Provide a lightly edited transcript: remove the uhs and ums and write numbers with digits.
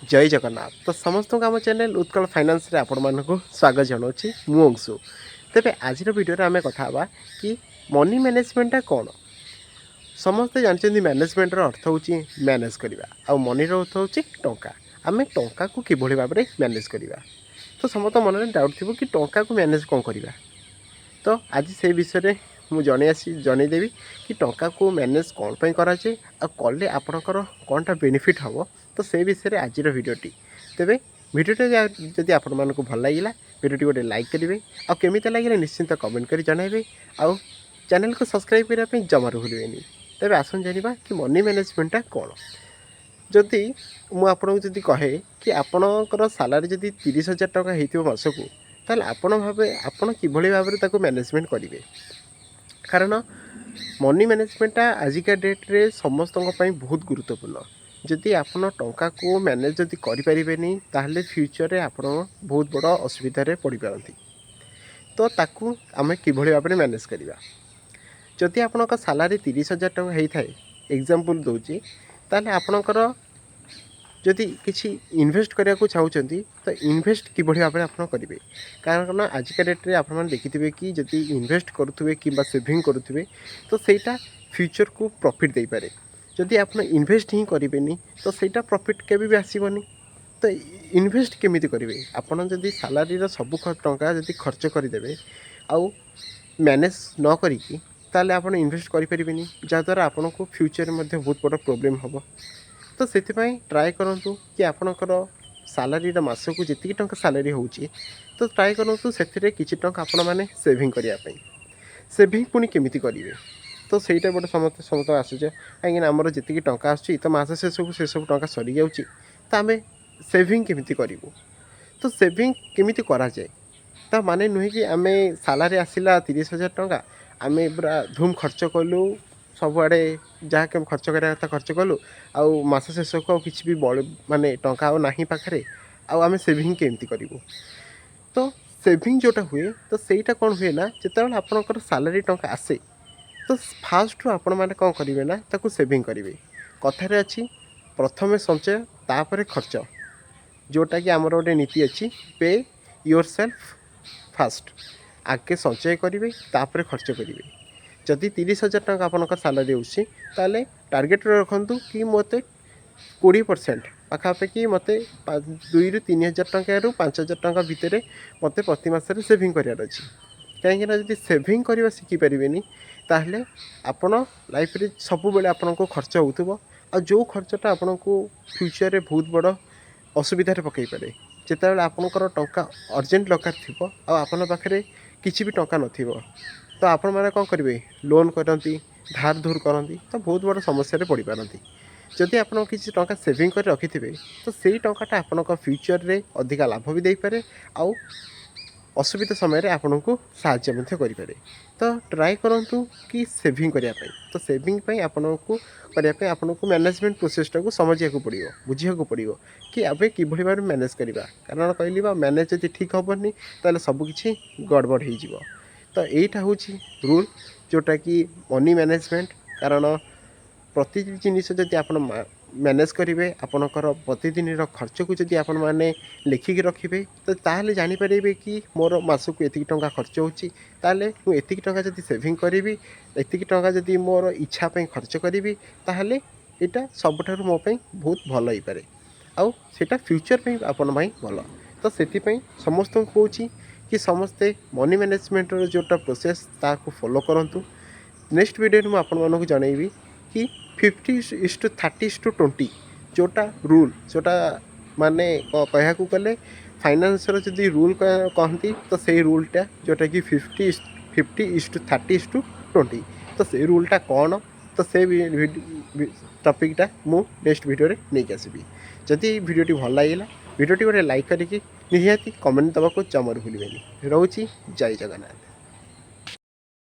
ଜୟ ଜଗନ୍ନାଥ। ତ ସମସ୍ତଙ୍କୁ ଆମ ଚ୍ୟାନେଲ୍ ଉତ୍କଳ ଫାଇନାନ୍ସରେ ଆପଣମାନଙ୍କୁ ସ୍ୱାଗତ ଜଣାଉଛି। ମୁଁ ଅଂଶୁ। ତେବେ ଆଜିର ଭିଡ଼ିଓରେ ଆମେ କଥା ହେବା କି ମନି ମ୍ୟାନେଜମେଣ୍ଟଟା କ'ଣ। ସମସ୍ତେ ଜାଣିଛନ୍ତି, ମ୍ୟାନେଜମେଣ୍ଟର ଅର୍ଥ ହେଉଛି ମ୍ୟାନେଜ୍ କରିବା ଆଉ ମନିର ଅର୍ଥ ହେଉଛି ଟଙ୍କା। ଆମେ ଟଙ୍କାକୁ କିଭଳି ଭାବରେ ମ୍ୟାନେଜ୍ କରିବା? ତ ସମସ୍ତଙ୍କ ମନରେ ଡାଉଟ୍ ଥିବ କି ଟଙ୍କାକୁ ମ୍ୟାନେଜ୍ କ'ଣ କରିବା। ତ ଆଜି ସେଇ ବିଷୟରେ ମୁଁ ଜଣେଇଦେବି କି ଟଙ୍କାକୁ ମ୍ୟାନେଜ୍ କ'ଣ ପାଇଁ କରାଯାଏ ଆଉ କଲେ ଆପଣଙ୍କର କ'ଣଟା ବେନିଫିଟ୍ ହେବ। ତ ସେଇ ବିଷୟରେ ଆଜିର ଭିଡ଼ିଓଟି। ତେବେ ଭିଡ଼ିଓଟା ଯଦି ଆପଣମାନଙ୍କୁ ଭଲ ଲାଗିଲା, ଭିଡ଼ିଓଟି ଗୋଟେ ଲାଇକ୍ କରିବେ ଆଉ କେମିତି ଲାଗିଲା ନିଶ୍ଚିନ୍ତ କମେଣ୍ଟ କରି ଜଣାଇବେ ଆଉ ଚ୍ୟାନେଲକୁ ସବସ୍କ୍ରାଇବ୍ କରିବା ପାଇଁ ଜମାରୁ ଭୁଲିବେନି। ତେବେ ଆସନ୍ତୁ ଜାଣିବା କି ମନି ମ୍ୟାନେଜମେଣ୍ଟଟା କ'ଣ। ଯଦି ମୁଁ ଆପଣଙ୍କୁ ଯଦି କହେ କି ଆପଣଙ୍କର ସାଲାରୀ ଯଦି 30,000 ଟଙ୍କା ହେଇଥିବ ମାସକୁ, ତାହେଲେ ଆପଣ କିଭଳି ଭାବରେ ତାକୁ ମ୍ୟାନେଜମେଣ୍ଟ କରିବେ? କାରଣ ମନି ମ୍ୟାନେଜମେଣ୍ଟଟା ଆଜିକା ଡେଟ୍ରେ ସମସ୍ତଙ୍କ ପାଇଁ ବହୁତ ଗୁରୁତ୍ୱପୂର୍ଣ୍ଣ। ଯଦି ଆପଣ ଟଙ୍କାକୁ ମ୍ୟାନେଜ୍ ଯଦି କରିପାରିବେନି, ତାହେଲେ ଫ୍ୟୁଚରରେ ଆପଣ ବହୁତ ବଡ଼ ଅସୁବିଧାରେ ପଡ଼ିପାରନ୍ତି। ତ ତାକୁ ଆମେ କିଭଳି ଭାବରେ ମ୍ୟାନେଜ୍ କରିବା? ଯଦି ଆପଣଙ୍କ ସାଲାରୀ 30,000 ଟଙ୍କା ହେଇଥାଏ, ଏକ୍ଜାମ୍ପଲ୍ ଦେଉଛି, ତାହେଲେ ଆପଣଙ୍କର ଯଦି କିଛି ଇନଭେଷ୍ଟ କରିବାକୁ ଚାହୁଁଛନ୍ତି, ତ ଇନଭେଷ୍ଟ କିଭଳି ଭାବରେ ଆପଣ କରିବେ? କାରଣ ଆଜିକା ଡେଟ୍ରେ ଆପଣମାନେ ଦେଖିଥିବେ କି ଯଦି ଇନଭେଷ୍ଟ କରୁଥିବେ କିମ୍ବା ସେଭିଂ କରୁଥିବେ, ତ ସେଇଟା ଫ୍ୟୁଚରକୁ ପ୍ରଫିଟ୍ ଦେଇପାରେ। ଯଦି ଆପଣ ଇନଭେଷ୍ଟ ହିଁ କରିବେନି, ତ ସେଇଟା ପ୍ରଫିଟ୍ କେବେ ବି ଆସିବନି। ତ ଇନଭେଷ୍ଟ କେମିତି କରିବେ? ଆପଣ ଯଦି ସାଲାରୀର ସବୁ ଟଙ୍କା ଯଦି ଖର୍ଚ୍ଚ କରିଦେବେ ଆଉ ମ୍ୟାନେଜ୍ ନ କରିକି, ତାହେଲେ ଆପଣ ଇନଭେଷ୍ଟ କରିପାରିବେନି, ଯାହାଦ୍ୱାରା ଆପଣଙ୍କୁ ଫ୍ୟୁଚରରେ ମଧ୍ୟ ବହୁତ ବଡ଼ ପ୍ରୋବ୍ଲେମ୍ ହେବ। ତ ସେଥିପାଇଁ ଟ୍ରାଏ କରନ୍ତୁ କି ଆପଣଙ୍କର ସାଲାରୀର ମାସକୁ ଯେତିକି ଟଙ୍କା ସାଲାରୀ ହେଉଛି, ତ ଟ୍ରାଏ କରନ୍ତୁ ସେଥିରେ କିଛି ଟଙ୍କା ଆପଣମାନେ ସେଭିଂ କରିବା ପାଇଁ। ସେଭିଂ ପୁଣି କେମିତି କରିବେ? ତ ସେଇଟା ଗୋଟେ ସମସ୍ତେ ଆସୁଛେ, କାହିଁକିନା ଆମର ଯେତିକି ଟଙ୍କା ଆସୁଛି, ତ ମାସ ଶେଷକୁ ସେସବୁ ଟଙ୍କା ସରିଯାଉଛି, ତ ଆମେ ସେଭିଂ କେମିତି କରିବୁ? ତ ସେଭିଂ କେମିତି କରାଯାଏ? ତା ମାନେ ନୁହେଁ କି ଆମେ ସାଲାରୀ ଆସିଲା 30,000 ଟଙ୍କା, ଆମେ ପୁରା ଧୁମ୍ ଖର୍ଚ୍ଚ କଲୁ, ସବୁଆଡ଼େ ଯାହା ଖର୍ଚ୍ଚ କରିବା କଥା ଖର୍ଚ୍ଚ କଲୁ ଆଉ ମାସ ଶେଷକୁ ଆଉ କିଛି ବି ବଳି ମାନେ ଟଙ୍କା ଆଉ ନାହିଁ ପାଖରେ, ଆଉ ଆମେ ସେଭିଂ କେମିତି କରିବୁ? ତ ସେଭିଂ ଯେଉଁଟା ହୁଏ, ତ ସେଇଟା କ'ଣ ହୁଏ ନା, ଯେତେବେଳେ ଆପଣଙ୍କର ସାଲାରୀ ଟଙ୍କା ଆସେ, ତ ଫାଷ୍ଟରୁ ଆପଣମାନେ କ'ଣ କରିବେ ନା ତାକୁ ସେଭିଂ କରିବେ। କଥାରେ ଅଛି, ପ୍ରଥମେ ସଞ୍ଚୟ, ତାପରେ ଖର୍ଚ୍ଚ। ଯେଉଁଟାକି ଆମର ଗୋଟେ ନୀତି ଅଛି, ପେ your self first. ଆଗେ ସଞ୍ଚୟ କରିବେ, ତାପରେ ଖର୍ଚ୍ଚ କରିବେ। ଯଦି 30,000 ଟଙ୍କା ଆପଣଙ୍କ ସାଲାରୀ ହେଉଛି, ତାହେଲେ ଟାର୍ଗେଟ୍ରେ ରଖନ୍ତୁ କି ମୋତେ 20% ପାଖାପାଖି, ମୋତେ 2ରୁ 3 ହଜାର ଟଙ୍କାରୁ 5,000 ଟଙ୍କା ଭିତରେ ମୋତେ ପ୍ରତି ମାସରେ ସେଭିଂ କରିବାର ଅଛି। କାହିଁକିନା ଯଦି ସେଭିଂ କରିବା ଶିଖିପାରିବେନି, ତାହେଲେ ଆପଣ ଲାଇଫ୍ରେ ସବୁବେଳେ ଆପଣଙ୍କୁ ଖର୍ଚ୍ଚ ହେଉଥିବ ଆଉ ଯେଉଁ ଖର୍ଚ୍ଚଟା ଆପଣଙ୍କୁ ଫ୍ୟୁଚରରେ ବହୁତ ବଡ଼ ଅସୁବିଧାରେ ପକାଇ ପାରେ। ଯେତେବେଳେ ଆପଣଙ୍କର ଟଙ୍କା ଅର୍ଜେଣ୍ଟ ଦରକାର ଥିବ ଆଉ ଆପଣଙ୍କ ପାଖରେ କିଛି ବି ଟଙ୍କା ନଥିବ, ତ ଆପଣମାନେ କ'ଣ କରିବେ? ଲୋନ୍ କରନ୍ତି, ଧାର ଧୁର କରନ୍ତି, ତ ବହୁତ ବଡ଼ ସମସ୍ୟାରେ ପଡ଼ିପାରନ୍ତି। ଯଦି ଆପଣ କିଛି ଟଙ୍କା ସେଭିଂ କରି ରଖିଥିବେ, ତ ସେଇ ଟଙ୍କାଟା ଆପଣଙ୍କ ଫ୍ୟୁଚରରେ ଅଧିକା ଲାଭ ବି ଦେଇପାରେ ଆଉ ଅସୁବିଧା ସମୟରେ ଆପଣଙ୍କୁ ସାହାଯ୍ୟ ମଧ୍ୟ କରିପାରେ। ତ ଟ୍ରାଏ କରନ୍ତୁ କି ସେଭିଂ କରିବା ପାଇଁ। ତ ସେଭିଂ ପାଇଁ ଆପଣଙ୍କୁ କରିବା ପାଇଁ ଆପଣଙ୍କୁ ମ୍ୟାନେଜମେଣ୍ଟ ପ୍ରୋସେସଟାକୁ ସମଝିବାକୁ ପଡ଼ିବ, ବୁଝିବାକୁ ପଡ଼ିବ କି ଆମେ କିଭଳି ଭାବରେ ମ୍ୟାନେଜ୍ କରିବା। କାରଣ କହିଲି ବା, ମ୍ୟାନେଜ୍ ଯଦି ଠିକ୍ ହେବନି, ତାହେଲେ ସବୁକିଛି ଗଡ଼ବଡ଼ ହେଇଯିବ। ତ ଏଇଟା ହେଉଛି ରୁଲ୍, ଯେଉଁଟାକି ମନି ମ୍ୟାନେଜମେଣ୍ଟ। କାରଣ ପ୍ରତି ଜିନିଷ ଯଦି ଆପଣ ମ୍ୟାନେଜ୍ କରିବେ, ଆପଣଙ୍କର ପ୍ରତିଦିନର ଖର୍ଚ୍ଚକୁ ଯଦି ଆପଣମାନେ ଲେଖିକି ରଖିବେ, ତ ତାହେଲେ ଜାଣିପାରିବେ କି ମୋର ମାସକୁ ଏତିକି ଟଙ୍କା ଖର୍ଚ୍ଚ ହେଉଛି, ତାହେଲେ ମୁଁ ଏତିକି ଟଙ୍କା ଯଦି ସେଭିଂ କରିବି, ଏତିକି ଟଙ୍କା ଯଦି ମୋର ଇଚ୍ଛା ପାଇଁ ଖର୍ଚ୍ଚ କରିବି, ତାହେଲେ ଏଇଟା ସବୁଠାରୁ ମୋ ପାଇଁ ବହୁତ ଭଲ ହେଇପାରେ ଆଉ ସେଇଟା ଫ୍ୟୁଚର୍ ପାଇଁ ଆପଣ ପାଇଁ ଭଲ। ତ ସେଥିପାଇଁ ସମସ୍ତଙ୍କୁ କହୁଛି କି ସମସ୍ତେ ମନି ମ୍ୟାନେଜମେଣ୍ଟର ଯେଉଁଟା ପ୍ରୋସେସ୍, ତାହାକୁ ଫଲୋ କରନ୍ତୁ। ନେକ୍ସଟ ଭିଡ଼ିଓରେ ମୁଁ ଆପଣମାନଙ୍କୁ ଜଣାଇବି କି 50:30:20 ଯେଉଁଟା ରୁଲ୍, ଯେଉଁଟା ମାନେ କହିବାକୁ ଗଲେ ଫାଇନାନ୍ସର ଯଦି ରୁଲ୍ କହନ୍ତି, ତ ସେଇ ରୁଲ୍ଟା ଯେଉଁଟାକି 50:50:30:20, ତ ସେଇ ରୁଲ୍ଟା କ'ଣ, ତ ସେ ଟପିକ୍ଟା ମୁଁ ନେକ୍ସଟ ଭିଡ଼ିଓରେ ନେଇକି ଆସିବି। ଯଦି ଏଇ ଭିଡ଼ିଓଟି ଭଲ ଲାଗିଲା, ଭିଡ଼ିଓଟି ଗୋଟେ ଲାଇକ୍ କରିକି ନିହାତି କମେଣ୍ଟ ଦେବାକୁ ଜମାରୁ ଭୁଲିବେନି। ରହୁଛି, ଜୟ ଜଗନ୍ନାଥ।